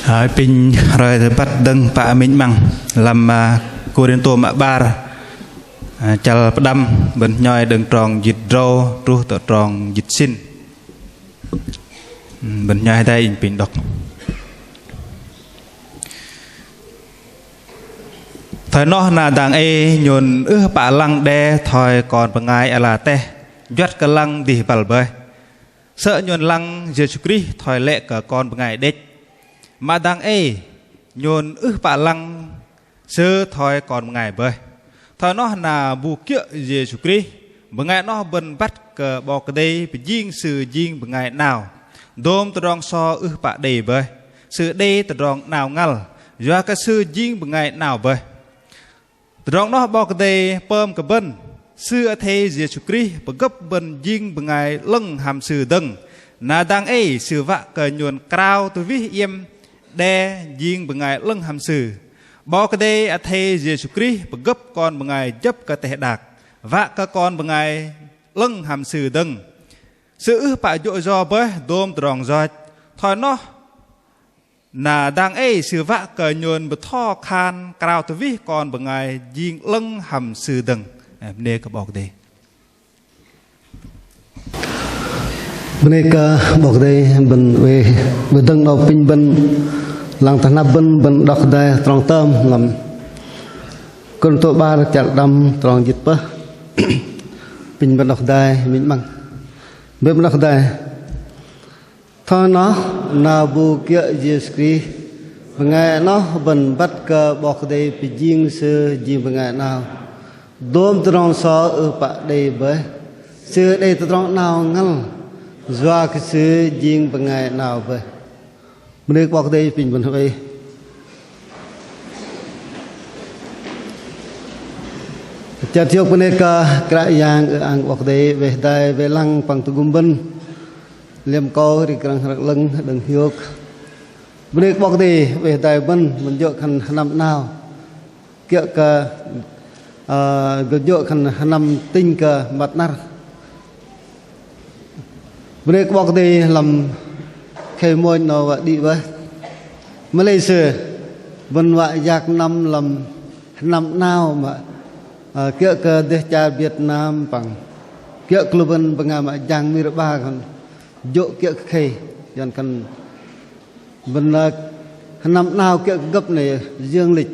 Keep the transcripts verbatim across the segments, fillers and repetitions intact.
Ơ, apinh roi băt dơ̆ng pă minh 'măng lăm, ơ, Kôrintô mă 'bar, ơ, chăl pơđăm, bơ̆n hnhoi đơ̆ng trong jĭt drâu truh tơ trong jĭt sĭn. Bơ̆n hnhoi hơdai, inh apinh đŏk. Thoi noh na dang ei nhôn ưh pă lăng đe thoi kon bơngai ala teh juăt kơ lăng dih băl bơih. Sơ̆ nhôn lăng Yêsu Krist thoi lĕ kơ kon bơngai đĕch. Mă dang ei nhôn ưh pă lăng Sư thoi kon bơngai bơih. Thoi noh na bu kiơ̆ Yêsu Krist, bơngai noh bơ̆n băt kơ 'Bok Kei-Dei pơjing Sư jing bơngai 'nao. Dôm tơdrong so ưh pă đei bơih, Sư đei tơdrong 'nao ngăl, yua kơ Sư jing bơngai 'nao bơih. Tơdrong noh 'Bok Kei-Dei pơm kơ bơ̆n, Sư athei Yêsu Krist pơgơ̆p bơ̆n jing bơngai 'lơ̆ng hăm Sư dơ̆ng. Na dang ei Sư wă kơ nhôn krao tơwih iĕm đe jing bơngai 'lơ̆ng hăm Sư. 'Bok Kei-Dei athei Yêsu Krist pơgơ̆p kon bơngai jơ̆p kơ teh đak, wă kơ kon bơngai 'lơ̆ng hăm Sư dơ̆ng. Sư ưh pă jô̆ yo bơih dôm tơdrong yoch. Thoi noh na dang ei Sư wă kơ nhôn bơtho khan krao tơwih kon bơngai jing 'lơ̆ng hăm Sư dơ̆ng. Ơ, bơnê kơ 'Bok Kei-Dei. Bơnê kơ 'Bok Kei-Dei. Bơ̆n oei, bơ̆n dơ̆ng 'nâu apinh bơ̆n lăng tơ hnăp bơ̆n, bơ̆n đŏk hơdai trong tơm lăm Kôrintô 'bar chăl pơđăm trong jĭt pơh. Apinh bơ̆n đŏk hơdai minh 'măng. Bĕ bơ̆n đŏk hơdai. Thoi noh na bu kiơ̆ Yêsu Krist, bơngai noh bơ̆n băt kơ 'Bok Kei-Dei pơjing Sư jing bơngai 'nao. Dôm tơdrong so ưh pă đei bơih, Sư đei tơdrong 'nao ngăl, yua kơ Sư jing bơngai 'nao bơih. Bơnê kơ 'Bok Kei-Dei, apinh bơ̆n oei. Chơt hiôk bơnê kơ Kră Yang ư-ang 'Bok Kei-Dei, oei hơdai oei lăng păng tơgŭm bơ̆n. Liêm kâu ri krăng hrăng 'lơ̆ng đơ̆ng hiôk. Bơnê kơ 'Bok Kei-Dei, oei hơdai bơ̆n, bơ̆n jơ̆ khan hnăm 'nao. Kiơ̆ kơ, ơ, gơ̆ jơ̆ khan hnăm tinh kơ măt năr. Bơnê kơ 'Bok Kei-Dei lăm khei mônh 'nâu wă đĭ bơih. Mă-lei sư, bơ̆n wă yak năm lăm hnăm 'nao mă, ơ, kiơ̆ kơ dêh char Việt Nam păng kiơ̆ kơ lu bơ̆n bơngai mă jang mir 'ba khan jô̆ kiơ̆ kơ khei, yua khan bơ̆n, ơ, hnăm 'nao kiơ̆ kơ gơ̆p 'nâu, dương lịch.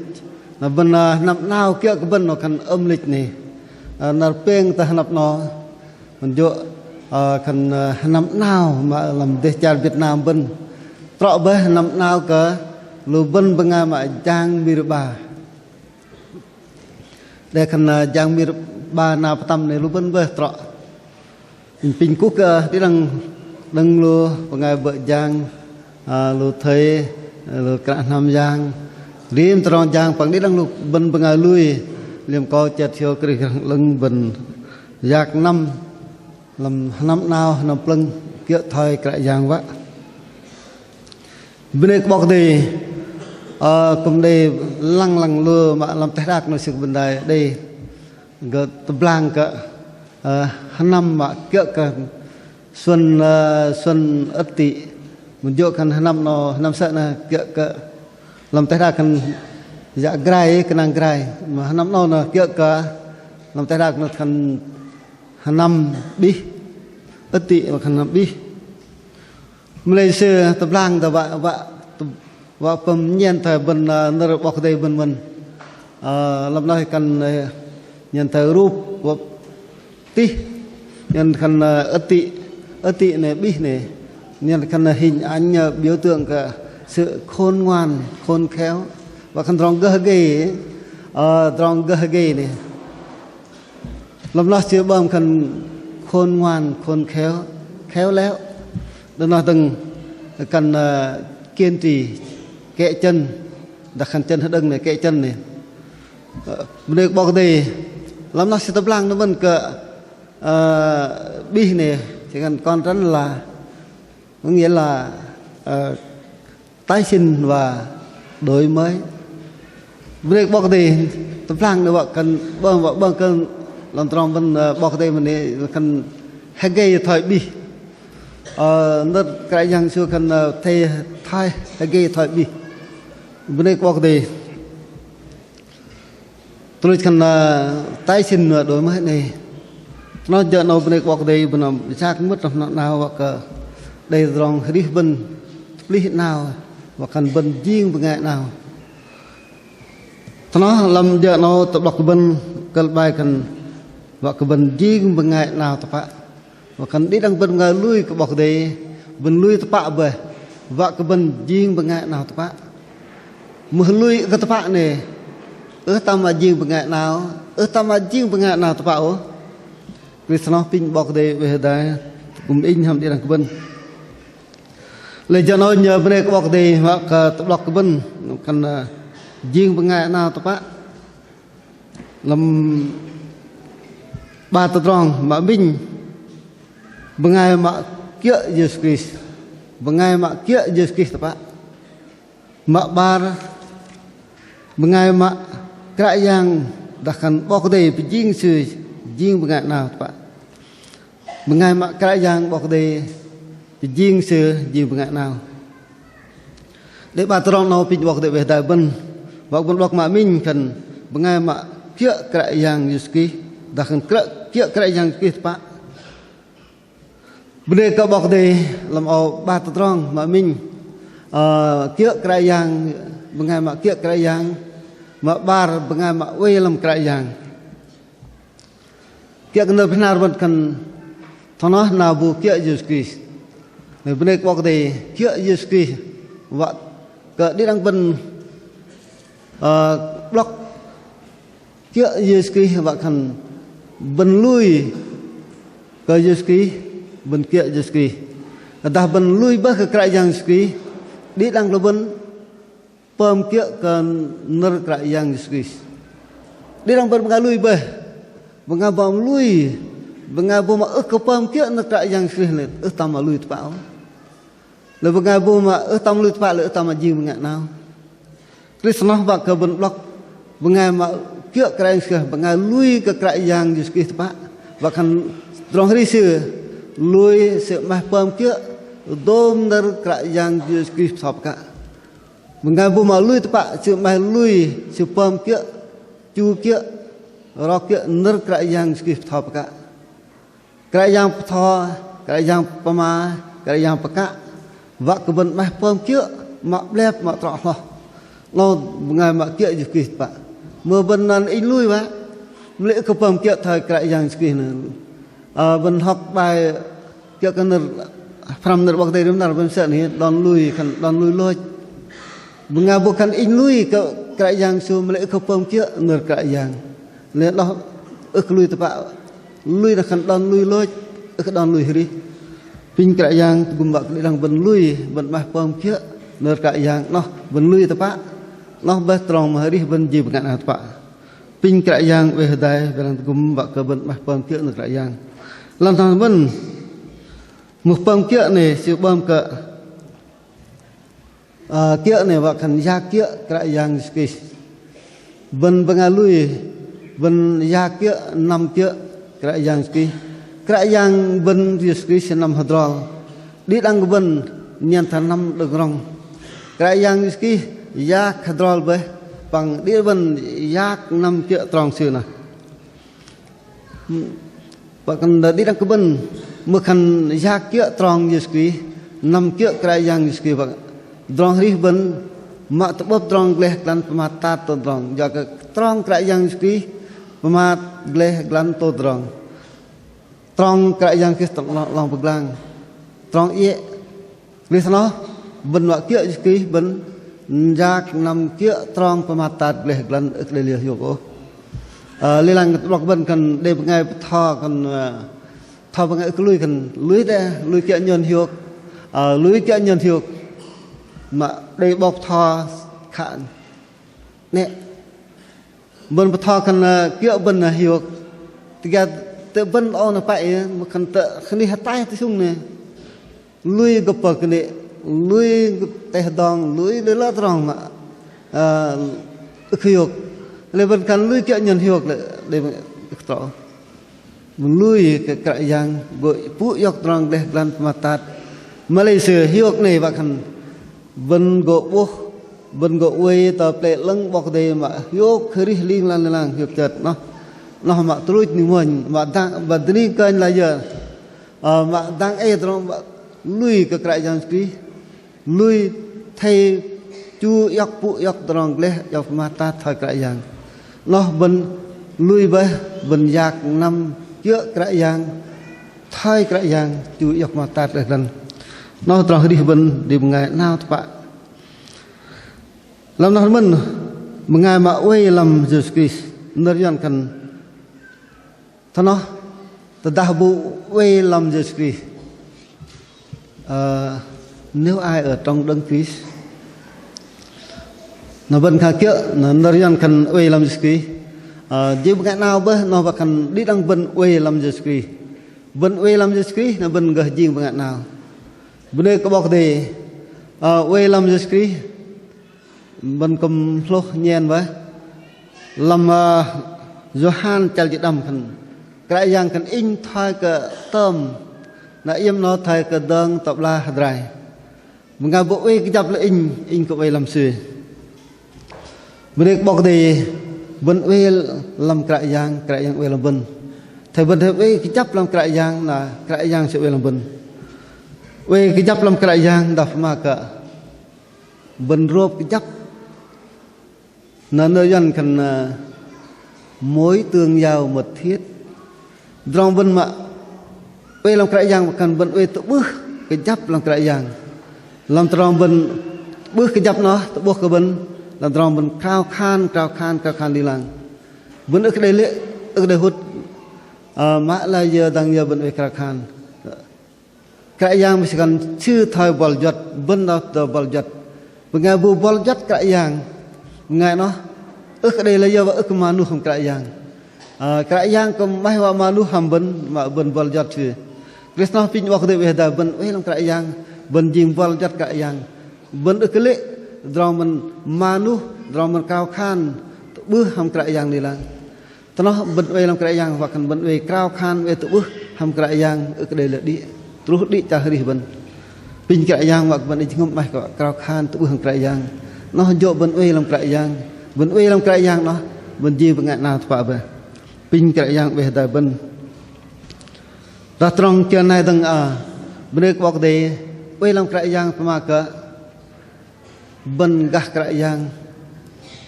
Na bơ̆n, ơ, hnăm 'nao kiơ̆ kơ bơ̆n 'nâu khan âm lịch 'nâu. Ơ, năr pêng tơ hnăp 'nâu, bơ̆n jô̆, ơ, khan, ơ, hnăm 'nao mă lăm dêh char Việt Nam bơ̆n. Trŏ bơih hnăm 'nao kơ lu bơ̆n bơngai mă jang mir 'ba. Đe khan, ơ, jang mir 'ba nao pơtăm 'nâu lu bơ̆n bơih trŏ. Inh apinh kuh kơ đĭ đăng, đăng lu bơngai bơ̆ jang, ơ, lu thây, ơ, lu kră hnam jang, rim tơdrong jang păng đĭ đăng lu bơ̆n bơngai lui, liêm kâu chơt hiôk krih krăng 'lơ̆ng bơ̆n yak năm lăm hnăm 'nao hnăm plơ̆ng kiơ̆ thoi Kră Yang wă. Bơnê kơ 'Bok Kei-Dei, ơ, kư̆m đei lăng lăng lu mă lăm teh đak 'nâu sư kư̆m đei, đei gơ̆ tơblang kơ, ơ, hnăm mă kiơ̆ kơ xuân, ơ, xuân Ất Tỵ. Mă jô̆ khan hnăm 'nâu, hnăm sơ̆ 'nâu kiơ̆ kơ lăm teh đak khan yă Grai, kơnang Grai. Mă hnăm 'nâu na kiơ̆ kơ lăm teh đak 'nâu khan hnăm 'bih, Ất Tỵ mă khan hnăm 'bih. Mă-lei sư tơblang tơ wă, wă, wă pơm nhen thoi bơ̆n, ơ, nơ̆r 'Bok Kei-Dei bơ̆n mơ̆n. Ơ, lăm noh khan, ơ, nhen thoi rup, wă tih, nhen khan, ơ, Ất Tỵ, Ất Tỵ 'nâu 'bih 'nâu. Nhen khan hình ảnh, ơ, biểu tượng kơ sự khôn ngoan, khôn khéo. Wă khan tơdrong gơh gei, ơ, tơdrong gơh gei 'nâu. Lăm noh sư pơm khan khôn ngoan, khôn khéo, khéo léo. Đơ̆ng noh dơ̆ng khan, ơ, kiên trì, kĕ chân, dah khan chân hơđơ̆ng 'nâu, kĕ chân 'nâu. Ơ, bơnê kơ 'Bok Kei-Dei, lăm noh sư tơblang 'nâu mơ̆n kơ, ơ, 'bih 'nâu, sư khan con rắn là, có nghĩa là, ơ, tái sinh và đổi mới. Bơnê kơ 'Bok Kei-Dei, tơblang 'nâu wă khan, bơ̆n wă bơ̆n kơ lăm tơdrong bơ̆n, ơ, 'Bok Kei-Dei mă 'nâu khan hơgei thoi 'bih. Ơ, nơ̆r Kră Yang sư khan, ơ, thoi, thoi hơgei thoi 'bih. Bơnê kơ 'Bok Kei-Dei. Tuch luch khan, ơ, tái sinh, ơ, đổi mới 'nei. Noh jơ̆ 'nâu bơnê kơ 'Bok Kei-Dei, bơ̆n năm yak mơ̆t lăm 'nao wă kơ đei tơdrong arih bơ̆n tơplih 'nao, wă khan bơ̆n jing bơngai 'nao. Noh lăm jơ̆ 'nâu tơ'blŏk kơ bơ̆n kơ̆l bai khan wă kơ bơ̆n jing bơngai 'nao tơpă. Wă khan đĭ đăng bơ̆n bơngai lui kơ 'Bok Kei-Dei, bơ̆n lui tơpă bơih, wă kơ bơ̆n jing bơngai 'nao tơpă. Mưh lui kơ tơpă 'nei, ưh tam mă jing bơngai 'nao, ưh tam mă jing bơngai 'nao tơpă ôh. Krist noh apinh 'Bok Kei-Dei bơih hơdai kư̆m inh hăm đĭ đăng kơ bơ̆n. Lei jơ̆ 'nâu nhơ bơnê kơ 'Bok Kei-Dei wă kơ tơ'blŏk kơ bơ̆n khan, ơ, jing bơngai 'nao tơpă. Lăm 'bar tơdrong, mă minh, bơngai mă kiơ̆ Yêsu Krist. Bơngai mă kiơ̆ Yêsu Krist tơpă. Mă 'bar, bơngai mă Kră Yang dah khan 'Bok Kei-Dei pơjing sư jing bơngai 'nao tơpă. Bơngai mă Kră Yang 'Bok Kei-Dei pơjing sư jing bơngai 'nao. Đei 'bar tơdrong 'nâu apinh 'Bok Kei-Dei bơih hơdai bơ̆n. Wă kơ bơ̆n 'blŏk mă minh khan bơngai mă kiơ̆ Kră Yang Yêsu Krist, dah khan Kră, kiơ̆ Kră Yang Yêsu Krist tơpă. Bơnê kơ 'Bok Kei-Dei lăm âu 'bar tơdrong, mă minh, ơ, kiơ̆ Kră Yang, bơngai mă kiơ̆ Kră Yang, mă 'bar bơngai mă oei lăm Kră Yang. Kiơ̆ kơ nơ̆r pơhnar bơ̆n khan thoi noh na bu kiơ̆ Yêsu Krist. Bơnê kơ 'Bok Kei-Dei kiơ̆ Yêsu Krist wă kơ đĭ đăng bơ̆n, ơ, 'blŏk kiơ̆ Yêsu Krist wă khan bơ̆n lui kơ Yêsu Krist, bơ̆n kiơ̆ Yêsu Krist. Dah bơ̆n lui bơih kơ Kră Yang Yêsu Krist, đĭ đăng lu bơ̆n pơm kiơ̆ kơ nơ̆r Kră Yang Yêsu Krist. Đĭ đăng bơ̆n bơngai lui bơih, bơngai bu lui, bơngai bu mă ưh kơ pơm kiơ̆ nơ̆r Kră Yang Yêsu Krist lei ưh tam mă lui tơpă ôh. Lei bơngai bu mă ưh tam lui tơpă lei ưh tam mă jing bơngai 'nao. Krist noh wă kơ bơ̆n 'blŏk bơngai mă kiơ̆ Kră Yang Yêsu Krist, bơngai lui kơ Kră Yang Yêsu Krist tơpă. Wă khan tơdrong arih sư lui sư 'maih pơm kiơ̆ dôm nơ̆r Kră Yang Yêsu Krist bơtho pơkă. Bơngai bu mă lui tơpă sư 'maih lui sư pơm kiơ̆, chu kiơ̆, rok kiơ̆ nơ̆r Kră Yang Yêsu Krist bơtho pơkă. Kră Yang bơtho, Kră Yang pơma, Kră Yang pơkă, wă kơ bơ̆n 'maih pơm kiơ̆, mă 'blep, mă trŏ hloh. 'Nâu bơngai mă kiơ̆ Yêsu Krist tơpă. Mưh bơ̆n ăn inh lui wă, mă lei ưh kơ pơm kiơ̆ thoi Kră Yang Yêsu Krist noh. Ơ, bơ̆n hŏk bai kiơ̆ kơ nơ̆r, pơhrăm nơ̆r 'Bok Kei-Dei rim năr bơ̆n sơ̆ noh, đon lui khan, đon lui lôch. Bơngai bu khan inh lui kơ Kră Yang Yêsu mă lei ưh kơ pơm kiơ̆ nơ̆r Kră Yang. Lei noh ưh kơ lui tơpă, lui noh khan đon lui lôch, ưh kơ đon lui arih. Apinh Kră Yang tơgŭm wă kơ đĭ đăng bơ̆n lui, bơ̆n 'maih pơm kiơ̆ nơ̆r Kră Yang noh, bơ̆n lui tơpă, noh bơih trong mă arih bơ̆n jing bơngai 'nao tơpă. Apinh Kră Yang bơih hơdai, bơih lăng tơgŭm wă kơ bơ̆n 'maih pơm kiơ̆ nơ̆r Kră Yang. Lăm thoi bơ̆n mưh pơm kiơ̆ noh, sư 'bơm kơ, ơ, kiơ̆ noh wă khan yak kiơ̆ Kră Yang Yêsu Krist. Bơ̆n bơngai lui, bơ̆n yak kiơ̆, năm kiơ̆ Kră Yang Yêsu Krist. Kră Yang bơ̆n Yêsu Krist năm hơdrol. Đĭ đăng bơ̆n nhen thoi năm đơ̆ng rŏng. Kră Yang Yêsu Krist yak hơdrol bơih, păng đĭ bơ̆n yak năm kiơ̆ trong sư noh. Wă khan đĭ đăng kơ bơ̆n mưh khan yak kiơ̆ trong Yêsu Krist, năm kiơ̆ Kră Yang Yêsu Krist, wă khan tơdrong arih bơ̆n mă tơ'bơ̆p tơdrong gleh glăn pơmat tat tôm tơdrong. Yua kơ trong Kră Yang Yêsu Krist pơmat gleh glăn tôm tơdrong. Trong Kră Yang Krist 'long, 'long pơglang. Trong iĕ. Krist noh, bơ̆n wă kiơ̆ Yêsu Krist, bơ̆n yak năm kiơ̆ trong pơmat tat gleh glăn ưh kơ đei liơ hiôk ôh. Ơ, lei lăng tơ'blŏk bơ̆n khan đei bơngai bơtho khan, ơ, bơtho bơngai ưh kơ lui khan lui dêh, lui kiơ̆ nhôn hiôk. Ơ, lui kiơ̆ nhôn hiôk. Mă đei 'bok bơtho khă 'nĕ. Bơ̆n bơtho khan, ơ, kiơ̆ bơ̆n, ơ, hiôk. Tơdah tơ bơ̆n âu noh pă, ơ, mă khan tơ kơnih ataih tơsŭng noh. Lui gơ̆p pơkơnê̆, lui gơ̆p teh dong, lui lơ lơ tơdrong mă, ơ, ưh kơ hiôk. Lei bơ̆n khan lui kiơ̆ nhôn hiôk lei, đei ưh kơ trŏ. Bơ̆n lui kơ Kră Yang gô pŭ iŏk tơdrong gleh glăn pơmat tat. Mă lei sư hiôk noh wă khan bơ̆n gô 'bôh Bơ̆n gô oei tơ Pơlei 'lơ̆ng 'Bok Kei-Dei mă hiôk arih ling lang ling lang hiôk chơt noh. Noh mă tuch luch ning mônh, mă dang, bơ̆n dơning kơnh layơ. Ơ, mă dang ei tơdrong mă lui kơ Kră Yang Krist. Lui athei chu iŏk pŭ iŏk tơdrong gleh iŏk pơmat tat thoi Kră Yang. Noh bơ̆n lui bơih, bơ̆n yak năm kiơ̆ Kră Yang, thoi Kră Yang chu iŏk pơmat tat gleh glăn. Noh tơdrong arih bơ̆n đĭ bơngai 'nao tơpă. Lăm noh mơ̆n bơngai mă oei lăm Yêsu Krist, nơ̆r Yuăn khan thoi noh, tơdah bu oei lăm Yêsu Krist. Ơ, nếu ai ở trong Đấng Christ. Noh bơ̆n khan kiơ̆, noh nơ̆r Yuăn khan oei lăm Yêsu Krist. Ơ, jing bơngai 'nao bơih, noh bơ̆n khan đĭ đăng bơ̆n oei lăm Yêsu Krist. Bơ̆n oei lăm Yêsu Krist, noh bơ̆n gơh jing bơngai 'nao. Bơnê kơ 'Bok Kei-Dei, ơ, oei lăm Yêsu Krist. Bơ̆n kư̆m hlôh nhen bơih. Lăm, ơ, Yôhan chăl jĭt đăm khan, Kră Yang khan inh thoi kơ tơm, na iĕm noh thoi kơ dơ̆ng tơblah hơdrai. Bơngai bu oei kơjăp lăm inh, inh kư̆m oei lăm sư. Bơnê kơ 'Bok Kei-Dei, bơ̆n oei lăm Kră Yang, Kră Yang oei lăm bơ̆n. Thoi bơ̆n thoi oei kơjăp lăm Kră Yang, na Kră Yang sư oei lăm bơ̆n. Oei kơjăp lăm Kră Yang, dah pơma kơ bơ̆n rôp kơjăp. Na nơ̆r Yuăn khan, ơ, mối tương giao mật thiết. Tơdrong bơ̆n mă oei lăm Kră Yang, khan bơ̆n oei tơ'bưh kơjăp lăm Kră Yang. Lăm tơdrong bơ̆n tơ'bưh kơjăp noh, tơ'bôh kơ bơ̆n, lăm tơdrong bơ̆n krao khan, krao khan, krao khan ling lang. Bơ̆n ưh kơ đei lê̆, ưh kơ đei hŭt, ơ, mă layơ dang yơ bơ̆n oei krao khan. Kră Yang mă sư khan sư thoi bŏl juăt, bơ̆n noh thoi bŏl juăt. Bơngai bu bŏl juăt Kră Yang, bơngai noh ưh kơ đei layơ wă ưh kơ manuh hăm Kră Yang. Ơ, Kră Yang kư̆m 'maih wă manuh hăm bơ̆n, mă bơ̆n bŏl juăt sư. Krist noh apinh 'Bok Kei-Dei oei hơdai bơ̆n oei lăm Kră Yang, bơ̆n jing bŏl juăt Kră Yang. Bơ̆n ưh kơ lê̆ tơdrong bơ̆n manuh, tơdrong bơ̆n krao khan tơ'bưh hăm Kră Yang ling lang. Tơ noh bơ̆n oei lăm Kră Yang, wă khan bơ̆n oei krao khan, oei tơ'bưh hăm Kră Yang, ưh kơ đei lê̆ đĭ. Truh đĭ chăl arih bơ̆n. Apinh Kră Yang wă kơ bơ̆n inh jơhngơ̆m 'maih kơ krao khan tơ'bưh hăm Kră Yang. Noh jơ̆ bơ̆n oei lăm Kră Yang. Bơ̆n oei lăm Kră Yang noh, bơ̆n jing bơngai 'nao tơpă bơih. Apinh Kră Yang oei hơdai bơ̆n. Dah tơdrong kiơ nai dơ̆ng, ơ, bơnê kơ 'Bok Kei-Dei, oei lăm Kră Yang pơma kơ bơ̆n gah Kră Yang.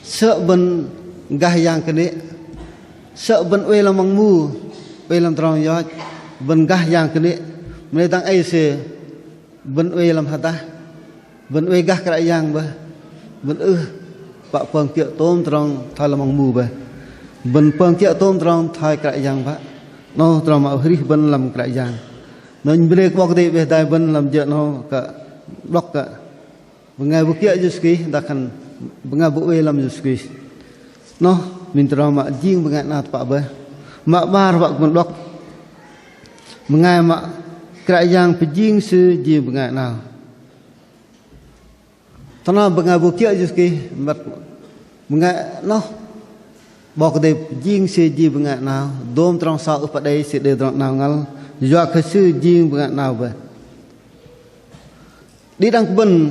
Sơ̆ bơ̆n gah yang kơnê̆. Sơ̆ bơ̆n oei lăm măng mu, oei lăm tơdrong yoch, bơ̆n gah yang kơnê̆. Mă lei dang ei sư bơ̆n oei lăm hơdah, bơ̆n oei gah Kră Yang bơih. Bơ̆n ưh pă pơm kiơ̆ tôm tơdrong thoi lăm măng mu bơih. Bơ̆n pơm kiơ̆ tôm tơdrong thoi Kră Yang bơih. Noh tơdrong mă arih bơ̆n lăm Kră Yang. Noh bơnê kơ 'Bok Kei-Dei oei hơdai bơ̆n lăm jơ noh kơ 'blŏk kơ bơngai bu kiơ̆ Yêsu Krist, dah khan bơngai bu oei lăm Yêsu Krist. Noh, minh tơdrong mă jing bơngai 'nao tơpă bơih. Mă 'bar wă kơ bơ̆n 'blŏk. Bơngai mă Kră Yang pơjing sư jing bơngai 'nao. Tơ noh bơngai bu kiơ̆ Yêsu Krist, mă bơngai noh 'Bok Kei-Dei pơjing sư jing bơngai 'nao, dôm tơdrong so ưh pă đei, sư đei tơdrong 'nao ngăl, yua kơ sư jing bơngai 'nao bơih. Đĭ đăng bơ̆n,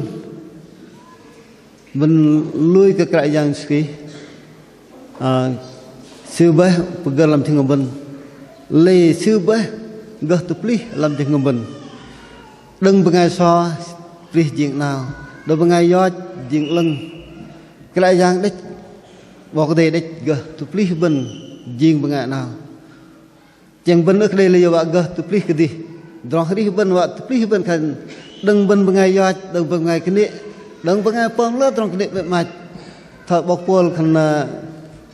bơ̆n lui kơ Kră Yang Yêsu Krist. Ơ, sư bơih pơgơ̆r lăm jơhngơ̆m bơ̆n. Lei sư bơih gơh tơplih lăm jơhngơ̆m bơ̆n. Đơ̆ng bơngai so tơplih jing 'nao. Đơ̆ng bơngai yoch jing 'lơ̆ng. Kră Yang đĕch, 'Bok Kei-Dei đĕch gơh tơplih bơ̆n jing bơngai 'nao. Chĕng bơ̆n ưh kơ đei lei yơ wă gơh tơplih kơdih. Tơdrong arih bơ̆n wă tơplih bơ̆n khan đơ̆ng bơ̆n bơngai yoch, đơ̆ng bơngai kơnê̆, đơ̆ng bơngai pơm lơ tơdrong kơnê̆ mĕ mach. Thoi 'bok Pôl khan, ơ,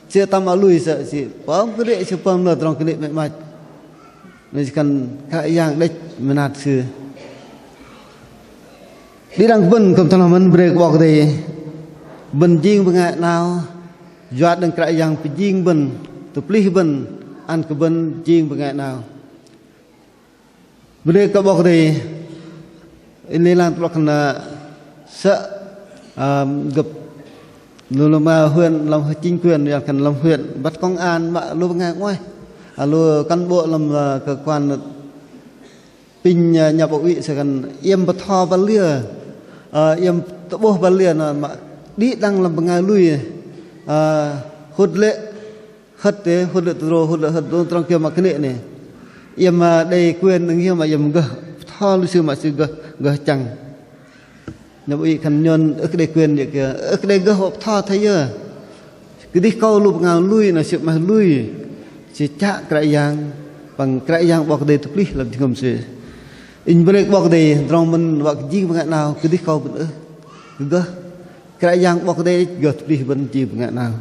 sư tam mă lui sơ̆, sư pơm kơnê̆, sư pơm lơ tơdrong kơnê̆ mĕ mach. Noh sư khan Kră Yang đĕch mơnat sư. Đĭ đăng bơ̆n kư̆m thoi noh mơ̆n, bơnê kơ 'Bok Kei-Dei. Bơ̆n jing bơngai 'nao, yua đơ̆ng Kră Yang pơjing bơ̆n, tơplih bơ̆n, ăn kơ bơ̆n jing bơngai 'nao. Bơnê kơ 'Bok Kei-Dei. Inh lei lăng tơ'blŏk khan sơ̆, ơ, gơ̆p lu lăm huyện, lăm chính quyền, yua khan lăm huyện, băt công an mă lu bơngai 'nguaih. Ơ, lu cán bộ lăm, ơ, cơ quan Apinh, ơ, 'nhăp âu ih sư khan iĕm bơtho băl liơ, ơ, iĕm tơ'bôh băl liơ noh mă đĭ đăng lăm bơngai lui, ơ, hŭt lê̆ hơ̆t, hŭt lê̆ tơdrô, hŭt lê̆ hơ̆t, dôm tơdrong kiơ mă kơnê̆ 'nĕ. Iĕm, ơ, đei quyền đơ̆ng iĕm mă iĕm gơh bơtho lu sư mă sư gơh, gơh chăng. Nhŏng ih khan nhôn ưh kơ đei quyền yơ kiơ, ưh kơ đei gơh bơtho thoi yơ. Kơdih kâu lu bơngai lui noh sư 'maih lui, sư chă Kră Yang, păng Kră Yang 'Bok Kei-Dei tơplih lăm jơhngơ̆m sư. Inh bơnê kơ 'Bok Kei-Dei, tơdrong mơ̆n wă kơ jing bơngai 'nao, kơdih kâu bơ̆n ưh kơ gơh Kră Yang 'Bok Kei-Dei gơh tơplih bơ̆n jing bơngai 'nao.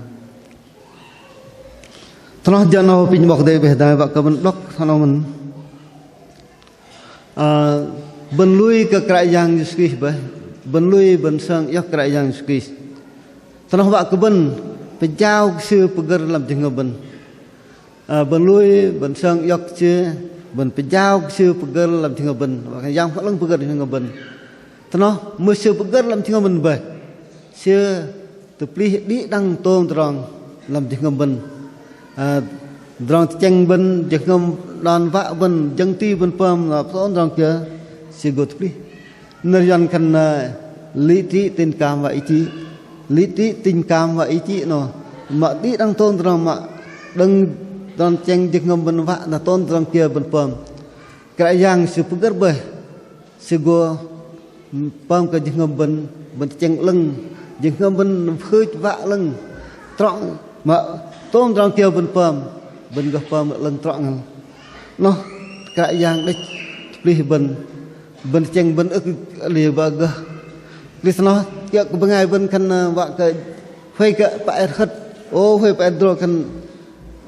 Thoi noh jơ 'nâu apinh 'Bok Kei-Dei bĕ hơdai wă kơ bơ̆n đŏk thoi noh mơ̆n. Ơ, bơ̆n lui kơ Kră Yang Yêsu Krist bơih, bơ̆n lui bơ̆n sơng iŏk Kră Yang Yêsu Krist. Thoi noh wă kơ bơ̆n pơjao kơ Sư pơgơ̆r lăm jơhngơ̆m bơ̆n. Ơ, bơ̆n lui bơ̆n sơng iŏk Sư, bơ̆n pơjao kơ Sư pơgơ̆r lăm jơhngơ̆m bơ̆n, wă kơ Yang Bơhngol 'Lơ̆ng pơgơ̆r jơhngơ̆m bơ̆n. Thoi noh mưh Sư pơgơ̆r lăm jơhngơ̆m bơ̆n bơih, Sư tơplih đĭ đăng tôm tơdrong lăm jơhngơ̆m bơ̆n. Ơ, tơdrong tơchĕng bơ̆n, jơhngơ̆m đon wă bơ̆n, jơ̆ng ti bơ̆n pơm, lăm tôm tơdrong kiơ Sư gô tơplih. Nơ̆r Yuăn khan, ơ, lý trí, tình cảm và ý chí. Lý trí, tình cảm và ý chí noh mă đĭ đăng tôm tơdrong mă đơ̆ng tơdrong tơchĕng jơhngơ̆m bơ̆n wă, na tôm tơdrong kiơ bơ̆n pơm. Kră Yang Sư pơgơ̆r bơih, Sư gô pơm kơ jơhngơ̆m bơ̆n, bơ̆n tơchĕng 'lơ̆ng, jơhngơ̆m bơ̆n hưch wă 'lơ̆ng, trŏ mă tôm tơdrong kiơ bơ̆n pơm, bơ̆n gơh pơm 'lơ̆ng trŏ ngăl. Noh Kră Yang đĕch tơplih bơ̆n, bơ̆n tơchĕng bơ̆n ưh kơ liơ bơ̆n gơh. Lei thoi noh kiơ̆ kơ bơngai bơ̆n khan, ơ, wă kơ huay kơ pă et hơ̆t, ô huay pă et tơdrô khan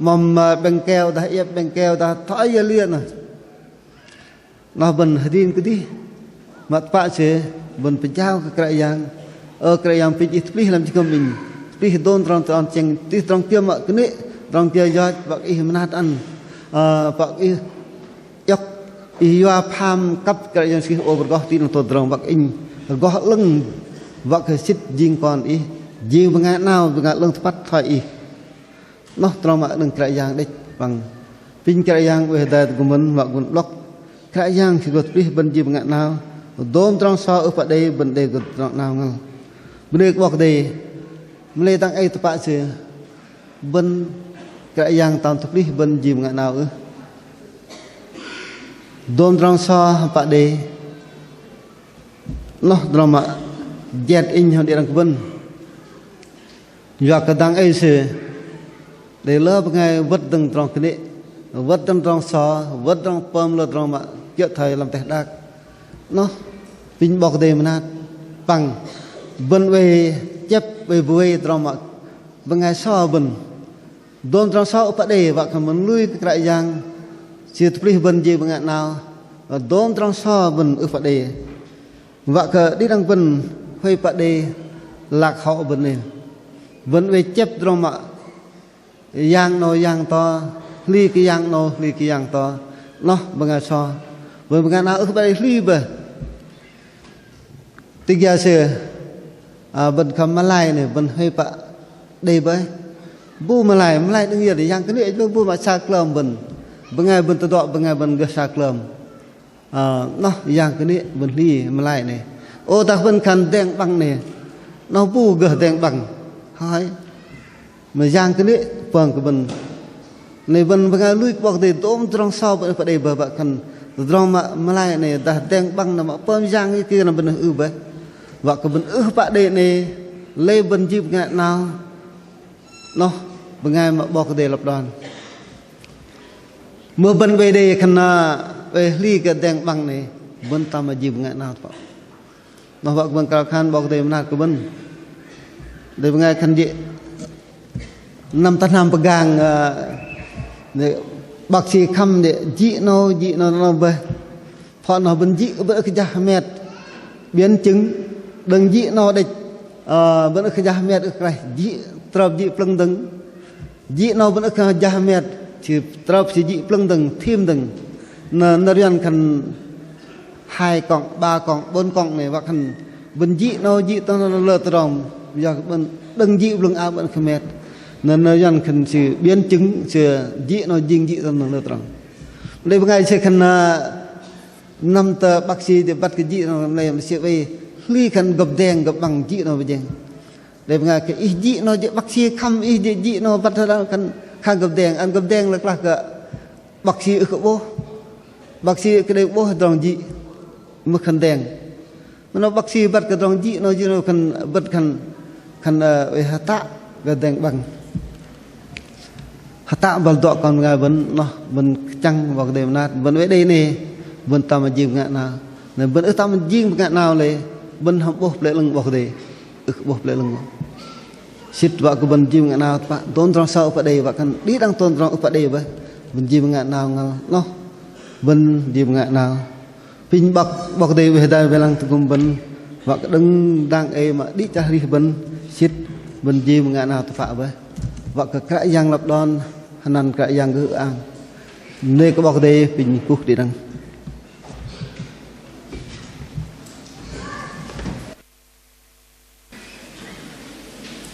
mơ̆m, ơ, 'bĕng keo dah, iĕp 'bĕng keo dah, thoi yơ liơ noh. Noh bơ̆n hơdrin kơdih. Mă tơpă sư bơ̆n pơjao kơ Kră Yang. Ơ Kră Yang, apinh Ih tơplih lăm jơhngơ̆m inh. Tơplih dôm tơdrong tơdrong tơchĕng, tơplih tơdrong kiơ mă kơnê̆, tơdrong kiơ yoch, wă kơ Ih mơnat ăn. Ơ, wă kơ Ih iŏk, Ih yua pham kăp Kră Yang Sư ôp rơgoh tơdrong tôm tơdrong wă kơ inh rơgoh 'lơ̆ng, wă kơ sĭt jing kon Ih, jing bơngai 'nao, bơngai 'lơ̆ng tơpăt thoi Ih. Noh tơdrong mă đơ̆ng Kră Yang đĕch păng. Apinh Kră Yang oei hơdai tơgŭm bơ̆n, mă gŭm 'blŏk Kră Yang Sư gô tơplih bơ̆n jing bơngai 'nao. Dôm tơdrong so ưh pă đei, bơ̆n đei gô tơdrong 'nao ngăl. Bơnê kơ 'Bok Kei-Dei, mă lei dang ei tơpă sư bơ̆n Kră Yang tam tơplih bơ̆n jing bơngai 'nao ưh. Dôm tơdrong so pă đei. Noh tơdrong mă jet inh hăm đĭ đăng kơ bơ̆n. Yua kơ dang ei sư đei lơ bơngai wơ̆t dơ̆ng tơdrong kơnê̆, wơ̆t dơ̆ng tơdrong so, wơ̆t dơ̆ng pơm lơ tơdrong mă kiơ̆ thoi lăm teh đak. Noh apinh 'Bok Kei-Dei mơnat păng bơ̆n oei chĕp, oei bơwei tơdrong mă bơngai so bơ̆n. Dôm tơdrong so ưh pă đei, wă khan bơ̆n lui kơ Kră Yang Sư tơplih bơ̆n jing bơngai 'nao. Dôm tơdrong so bơ̆n ưh pă đei. Wă kơ đĭ đăng bơ̆n huay pă đei, lạc hậu bơ̆n 'nĕ. Bơ̆n oei chĕp tơdrong mă yang 'nâu yang to, hli kơ yang 'nâu hli kơ yang to. Noh bơngai so. Bơ̆n bơngai 'nao ưh pă đei hli bơih. Tơgia sư, ơ, bơ̆n khan mă lai 'nĕ, bơ̆n huay pă đei bơih. Bu mă lai, mă lai đơ̆ng yơ, yang kơnê̆ bu mă sa klơm bơ̆n. Bơngai bơ̆n tơdŏ, bơngai bơ̆n gơh sa klơm. Ơ, noh yang kơnê̆ bơ̆n hli mă lai 'nĕ. Ô dah bơ̆n khan deng 'băng 'nĕ. Noh bu gơh deng 'băng. Hơi. Mă yang kơnê̆ pơm kơ bơ̆n. 'Nĕ bơ̆n bơngai lui kơ 'Bok Kei-Dei dôm tơdrong so bơ̆n ưh pă đei bơih, wă khan tơdrong mă mă lai 'nĕ dah deng 'băng noh mă pơm yang ưh kơ na bơ̆n ưh bơih. Wă kơ bơ̆n ưh pă đei 'nĕ, lei bơ̆n jing bơngai 'nao. Noh bơngai mă 'Bok Kei-Dei lăp đon. Mưh bơ̆n oei đei khan, ơ, oei hli kơ deng 'băng 'nĕ, bơ̆n tam mă jing bơngai 'nao tơpă. Noh wă kơ bơ̆n krao khan 'Bok Kei-Dei mơnat kơ bơ̆n. Đei bơngai khan jê̆ năm tơ hnam pơgang, ơ, 'nĕ, bác sĩ khám đĕch jĭ 'nâu, jĭ 'nâu, 'nâu bơih. Pho noh bơ̆n jĭ bơ̆n ưh kơ jah hơmet. Biến chứng đơ̆ng jĭ 'nâu đĕch, ơ, bơ̆n ưh kơ jah hơmet ưh kơ klaih, jĭ, trơp jĭ plơ̆ng dơ̆ng. Jĭ 'nâu bơ̆n ưh kơ jah hơmet, sư trơp sư jĭ plơ̆ng dơ̆ng, thim dơ̆ng. Nơ, nơ̆r Yuăn khan hai cộng, ba cộng, bốn cộng 'nĕ, wă khan bơ̆n jĭ 'nâu, jĭ tơ 'nâu lơ tơdrong, yua kơ bơ̆n đơ̆ng jĭ blŭng a bơ̆n ưh kơ hơmet. Nơ, nơ̆r Yuăn khan sư biến chứng, sư jĭ 'nâu jing jĭ tơ 'nâu lơ tơdrong. Lei bơngai sư khan, ơ, năm tơ bác sĩ đĕch băt kơ jĭ 'nâu, lei sư oei hli khan gơ̆p deng, gơ̆p 'băng jĭ 'nâu bơjeng. Đei bơngai kơ ih jĭ noh jơ̆ bác sĩ khăm ih jĭ, jĭ noh băt hơdai khan, khan gơ̆p deng, ăn gơ̆p deng lơ klah kơ bác sĩ ưh kơ 'bôh. Bác sĩ kơ đei 'bôh tơdrong jĭ mưh khan deng. Mă noh bác sĩ băt kơ tơdrong jĭ noh, jĭ noh khan băt khan, khan, ơ, oei hơtă kơ deng 'băng. Hơtă băl dŏ kon bơngai bơ̆n noh, bơ̆n kơchăng 'Bok Kei-Dei mơnat, bơ̆n oei đei 'nei, bơ̆n tam jing bơngai 'nao. Na bơ̆n ưh tam jing bơngai 'nao lei, bơ̆n hăm 'bôh pơlei 'lơ̆ng 'Bok Kei-Dei. Ưh kơ 'bôh pơlei 'lơ̆ng. Sĭt wă kơ bơ̆n jing bơngai 'nao tơpă, tôm tơdrong sơ̆ ưh pă đei, wă khan đĭ đăng tôm tơdrong ưh pă đei bơih, bơ̆n jing bơngai 'nao ngăl noh, bơ̆n jing bơngai 'nao. Apinh 'Bok, 'Bok Kei-Dei oei hơdai wei lăng tơgŭm bơ̆n, wă kơ đơ̆ng dang ei mă đĭ chăl arih bơ̆n, sĭt bơ̆n jing bơngai 'nao tơpă bơih. Wă kơ Kră Yang lăp đon, hơnăn Kră Yang gơh ư-ang. Bơnê kơ 'Bok Kei-Dei, apinh kuh đĭ đăng.